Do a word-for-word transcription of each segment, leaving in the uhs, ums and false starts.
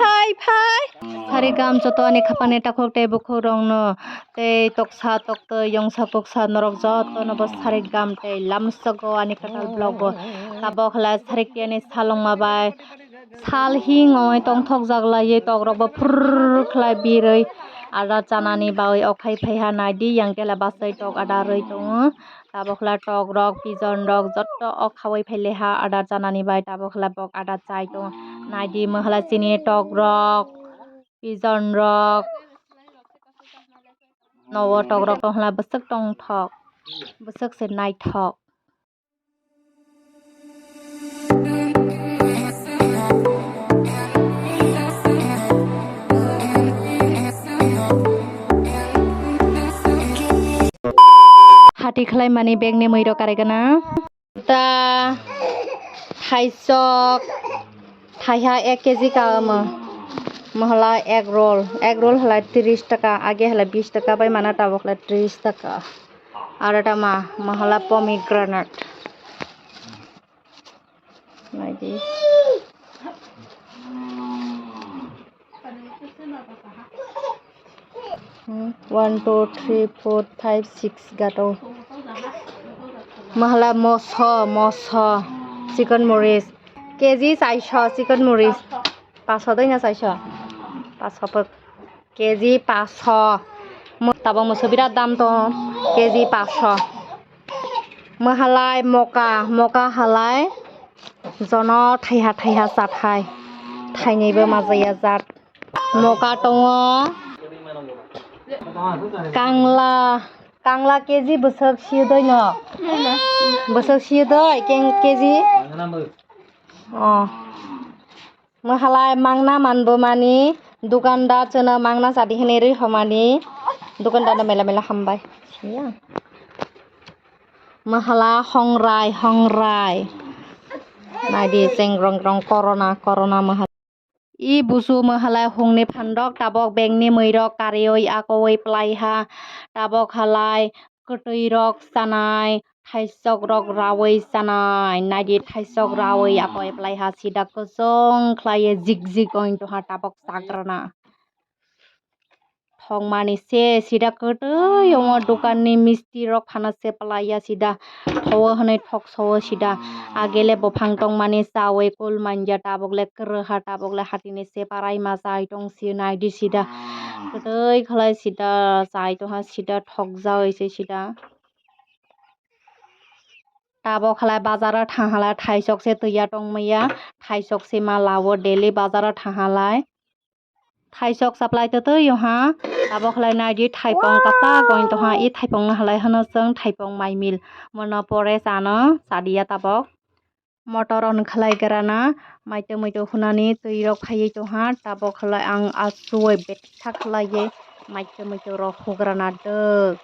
Phai, phai. Sari gam joto ani khapani takhuk tei bukhuk rokno tei toksa toktwi yongsa kuksa norok jotono bo sari gam tei lamsogo ani kwtal vlog o. Tabok khlai sari tiyani salongma bai sal hing oi tongthok jak lai tok rok bo phur khlai birwi ada chanani bagwi okhai phaiha naidi yang kela bachai tok ada rwi tongo. Tabok khlai tok rok, pijon rok jotto o khaui phaile ha adar chanani bai tabok khlai bok adar chai tongo. Naidi mwkhala chini tok rok, pijon rok, nogo tok rok tong khlai bwswk tongthok, bwswk se naithok. Hati khlai mani bag ni mui rok karai gana. Ta thaisok thaiha ek kg ka omo. Mohola egg roll, egg roll halai tris taka, age halai bis taka bai mana tabok halai tris taka. Aro tama mohola pomegranate. Naidi. Hmm, one, two, three, four, five, six gato. Mahala moso, moso, chicken moris. K G chaiso chicken moris. Paso doi na chaiso. Paso pek. K G paso. Mo-, tabok moso birat dam tongo. K G paso. Mahalai moka, moka halai jono thaiha thaiha chathai. Thainwibo majaya jat. Moka tongo. Kangla, kangla K G bwswk siyo doi no? Bwswk siyo doi, keng K G? Oh. Mahalai mangna manbo mani, dukandar chwngno mangna chadi hwnwi rwi homani, dukandar no mela mela hambai. Siya. Mahala hongrai, hongrai. Naidi cheng rong rong corona, corona mahala. I busu mahalai hongni phandok tabok bengni muirok karioi akooi plaiha. Tabok halai kwtwi rok chanai, thaisok rok rawi chanai, naidi thaisok rawi ako eplai ha sida kwchwng khlaiwi jik jik oi tongha tabok chakrana. Thokmani se sida kwtwi omo dokanni misti rok phano se plaiya sida thowo hwnwi thok sowo sida agele buphang tongmani chawi kul manja tabok le kwrwha tabok le hatini se parai ma chai tong si naidi sida kwtwi khlai sida chai tongha sida thok jawi se sida. Tabok halai bazaro thang halai thaisok se twiya tongmaya, thaisok se ma lawo daily bazaro thang halai. Thaisok supply to twi ha, tabok halai naidi thaipong kasak goi tongha, i thaipong no halai hwno chwng thaipong mai mil. Mono pore chano chadiya tabok. Motor on khlai grana, maitwk muitwk hunani twi rok phaiwi tongha, tabok khlai ang aswk bethak khlaiwi maitwk muitwk rok hugrana dwk.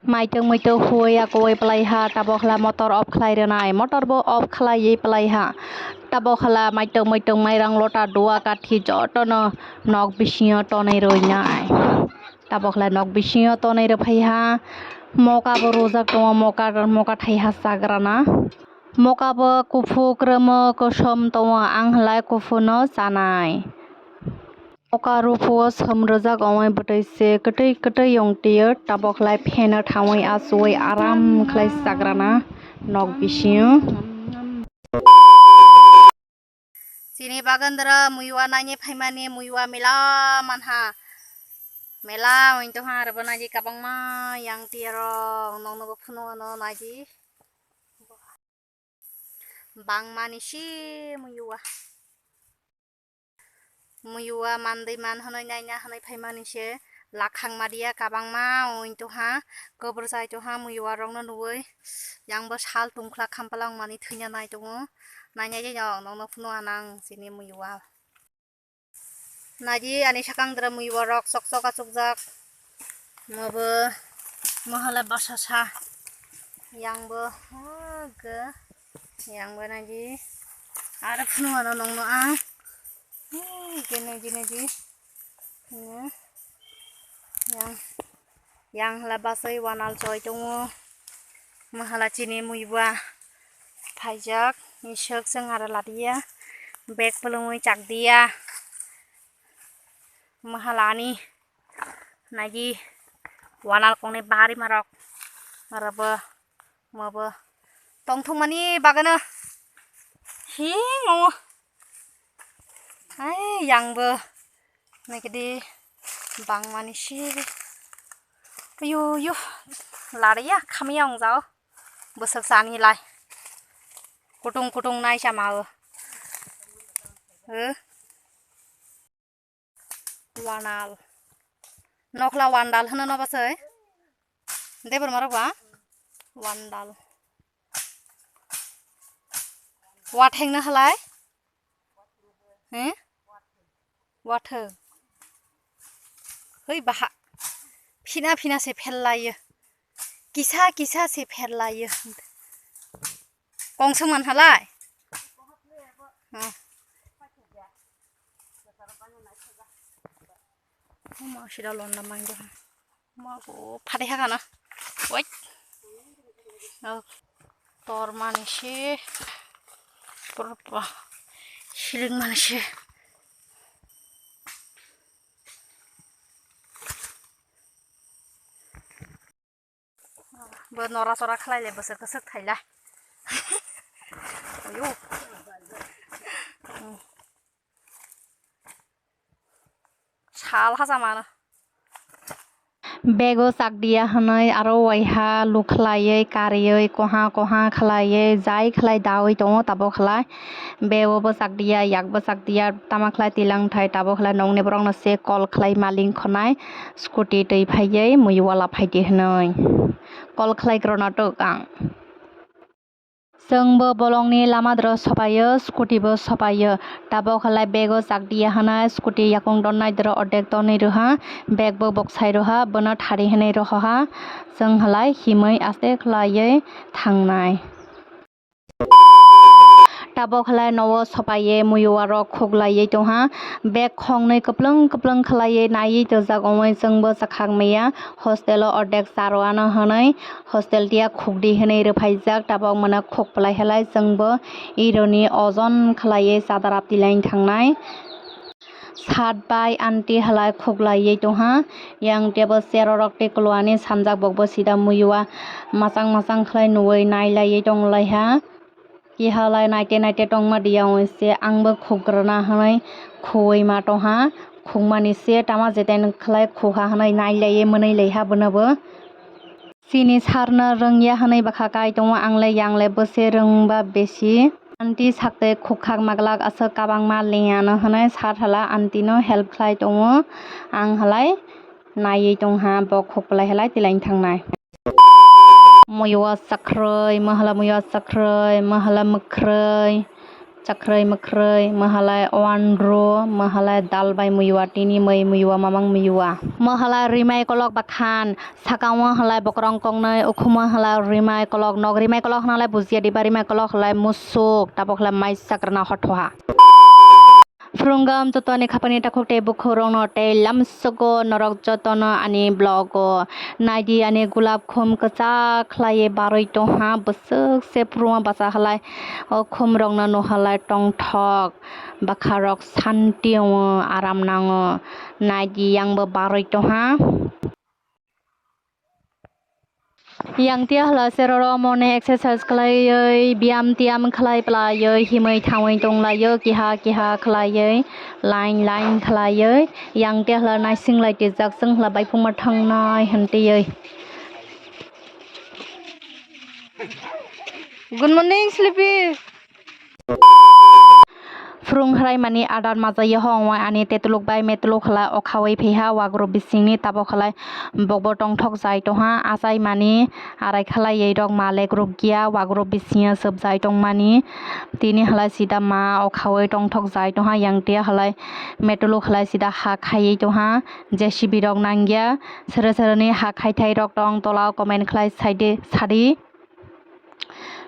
Maitwk muitwk huwi akwui plaiha, tabok hwla motor off khlai rwnai, motor bo off khlaiwi plaiha, tabok hwla maitwk muitwk mairang lota duwa kathi jotono nok bisingo tonwi rwinai. Tabok khlai nok bisingo tonwi rwphaiha. Moka bo rwjak tongo, moka, moka thaiha chagrana. Moka bo kuphur, kwrwmo, kosom tongo, ang khlai kuphurno chanai. Moka ruphuo som rwjak ongwi bwtwi se kwtwi kwtwi yong twiyo, tabok khlai pheno thangwi achugwi aram khlai chagrana nok bisingo. Chini bagandra muiwa naini phaimani muiwa mela manha. Mela ointoha arbo naji kabangma yang tiyarok noknogo phunu ano naji. Bangmani si muiwa. Muiwa mandwi man hwnwi naina hwnwi phaimani se lakhang maria kabangma ointoha. Kwbwrchai toha muiwa rokno nuwi. Yang bo sal tungkhlak khampala wngmani thwina nai tongo. Nainai de nok nokno phunu anang chini muiwa. Naidi ani sakang dra muiwa rok sok sok achukjak. Mobo mohala basa sa. Yang bo ha ga. Yang bo naidi. Aro phunu ano nokno ang. Hi, gene gene di. Yang. Yang hla basai wanal choi tongo. Mahala chini muiba phaijak, iswk chwng aro ladiya, bag pulungwi chakdiya. Mahala ani nagi wanal kongni bari marok, aro bo, mo bo tongthokmani bagano hingo. Hai, yang bo. Naikhe di bangmani si. Ayo, yo. Lariya, khamiya wngjao. Bwswk chani lai. Kutung kutung nai sama o. Eh. Wanal. Nokla wandal hwno no bwsai. Debor marok ba? Wandal. Watheng na halai? He? Watheng. Hei baha. Phina phina se phel layo. Kisa kisa se phel layo. Kongsa man halai? Oh. Omo sida lonna manjo ha. Omo bo phade ha gana. Wait. Oh. Tor mani se. Purba. Siling mani se. Bo nora sora khlai le bwswk kwswk thaila. Ayo. Sal hacha mano. Bego chakdiya hwnwi aro waiha lukhlaiwi kariwi koha koha khlaiwi jai khlai dawi tongo tabok khlai. Bego bwchak diya, yak bwchak diya, tama khlai twilang thai, tabok khlai nokni borokno se call khlai maling khonai, scooty twi phaiwi muiwala phaidi hwnwi call khlai kwrwna tok ang. Chwngbo bolongni lama doro sopaio, scooty bo sopaio, tabok khlai bego chak diya hwnwi scooty yakung donnai doro ordek tonwi rwha, bag bo boksai rwha, bono thari hwnwi rohoha, chwng khlai himwi aste khlaiwi thangnai. Tabok khlai nogo sopaye muiwa rok khuklaiwi tongha. Bag khongnwi kwplwng kwplwng khlaiwi naiwi tongjak, omo chwngbo chakha maya hostel o ordek charwano hwnwi hostel tiya khukdi hwnwi rwphaijak. Tabok mwnwi khuk phlai halai chwngbo ironi ojon khlaiwi chadarap tilaini thangnai. Sat bai aunty halai khuklaiwi tongha. Yang table chair o rok tei kwlwani sanjak bokbo sida muiwa machang machang khlai nuwi nailaiwi tonglaiha. Kihalai naite naite tongma diya se angbo khukrwna hwnwi khuwi ma tongha. Khukmani se tama jetai khlai khukha hwnwi nailaiwi mwnwi laiha bonobo. Chini sarno rwngya hwnwi bwkha kai tongo, angle yangle bwse rwngba besi. Aunty sakte khukkhak maglak aswk kabangma liyano hwnwi sar hala aunty no help khlai tongo. Ang halai naiwi tongha, bo khuk phlai halai tilaini thangnai. Muiwa chakrwi, mahala muiwa chakrwi, mahala mwkrwi. Chakrwi mwkrwi, mahalai wandru, mahalai dal bai muiwa, tini mui muiwa, mamang muiwa. Mahalai rimai kolok bakhan, sakao halai bokorong kongnwi, ukhumo halai rimai kolok, nok rimai kolok halai bujia diba, rimai kolok halai musuk, tabok halai mai chakrwna hothoha. Phwrwngam jotoni khapani takhuk tei bukhurokno tei lamsogo norok jotono ani vlog o naidi, ani gulab khum kwchak khlaiwi barwi tongha, bwswk se phwrwngma bacha halai o khum rokno nuhalai tongthok, bwkharok santi wngo, aram nango, naidi yangbo barwi tongha. Yang tia hwla se roro morning exercise khlaiwi, biyam tiyam khlai phlaiwi, himwi thangwi tonglaio, kiha kiha khlaiwi, line line khlaiwi. Yang tia hwla naising lai twijak, chwng hwla bai phungma thangnai hwn twiwi. Good morning, Sleepy. Phwrwng hwraimani adar maja yahong wng ani tetuluk bai metuluk hwlai okhawi phiha, wagruk bisingni tabok hwlai bokbo tongthok jai tongha, achaimani arai khlaiwi rok malek rukya, wagruk bisingo chwpjai tongmani. Tini hwlai sida ma okhawi tongthok jai tongha, yang tia hwlai metuluk hwlai sida ha khaiwi tongha, J C B rok nangya, sero seroni ha khaithai rok tong tola o comment khlai saidi sadi.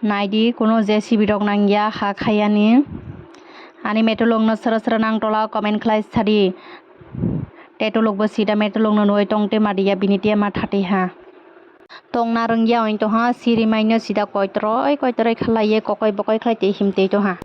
Naidi, kuno J C B rok nangya ha khayani. Ani metulokno sero sero nang tola comment khlai sadi. Tetulokbo sida metulokno nuwi tongte madiya bini tia ma thati ha. Tongna rwngya oin tongha, siri maino sida koitroi koitroi khlaiye kokoi bokoi khlai tei him tei tongha.